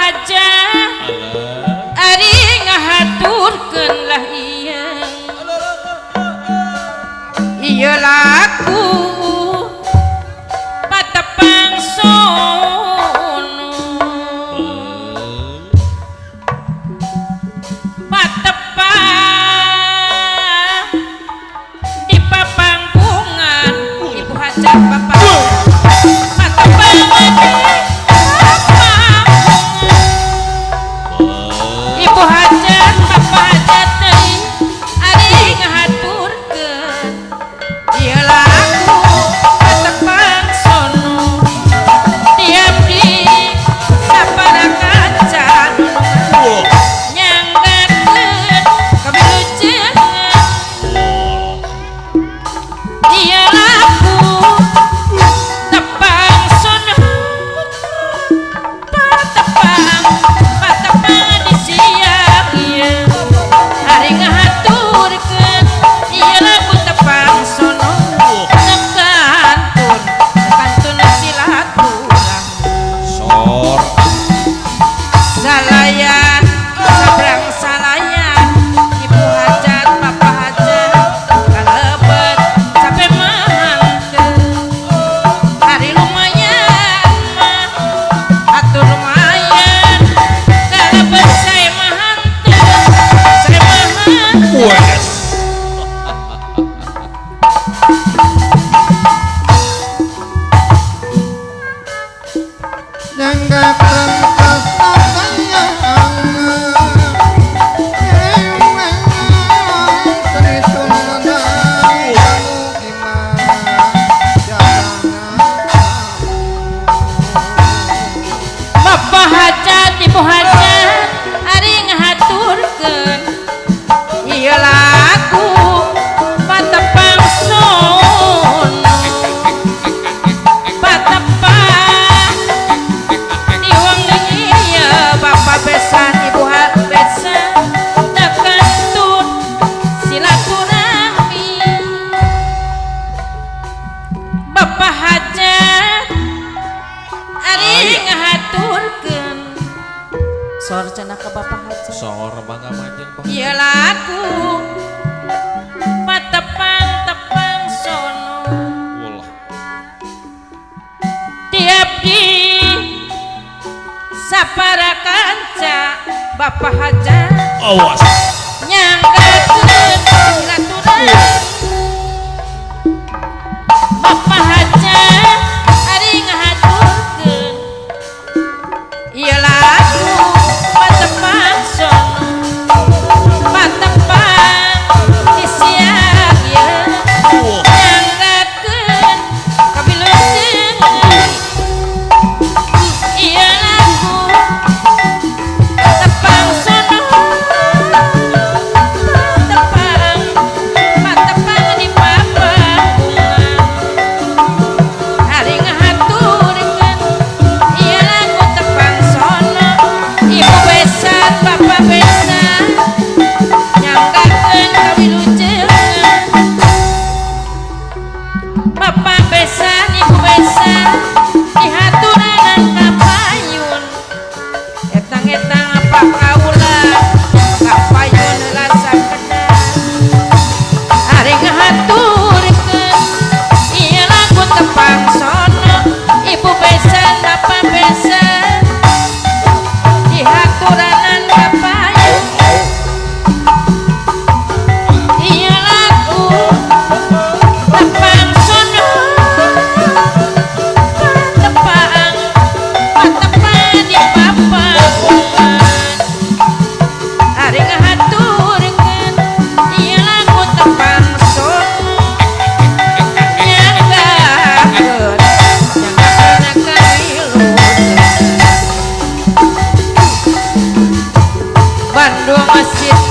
Hajat ari ngahaturkeun lah ieu ieu laku patepang sono patepang di papangkungan Ibu Hajat Bapak patepang di papangkungan Ibu Hajat Bapak Hajat teuing ari ngahaturkeun ieu laku patepang sono tiap di sapara kaca nyanggakeun kawilujengan ieu laku tepang sono patepang patepang di siang ieu ari ngahaturkeun ieu laku tepang sono nekantun nekantun silaturahmi Sor. Salayan sabrang salayan Ibu Hajat Bapak Hajat kalebet sampai mahanteu hari lumayan mah atuh lumayan kalebet saya mahanteu saya mahanteu. Wes. Nyanggakeun Bapak Hajat Ibu Hajat ari ngahaturkeun ieu laku patepang sono patepang di wengi ieu Bapak besan Ibu besan tekantun silaturahmi Bapak Hajat ari ngahaturkeun sor cenah ka Bapak Hajat. Sor mangga majeng, Pak. Ieu laku patepang tepang sono Walah. Tiap di sapara kanca Bapak Hajat Awas. Nyanggakeun silaturahmi Bapak Hajat ari ngahaturkeun ieu laku patepang sono patepang di siang ieu nyanggakeun kawilujengan ieu laku tepang sono tepang patepang di papangkungan ari ngahaturkeun ieu laku tepang sono Ibu besan Bapak besan nyanggakeun kawilujengan Bapak besan Ibu besan dihaturanan ka payun etang-etang apa kaula ka payun heula sakedap ari ngahaturkeun ieu lagu tepang sono Ibu besan Bapak besan dihaturanan ka payun ieu lagu tepang sono tepang patepang di papangkungan ari ngahaturkeun ieu lagu tepang sono nyanggakeun nyanggakeun kawilujengan Bandung Masjid.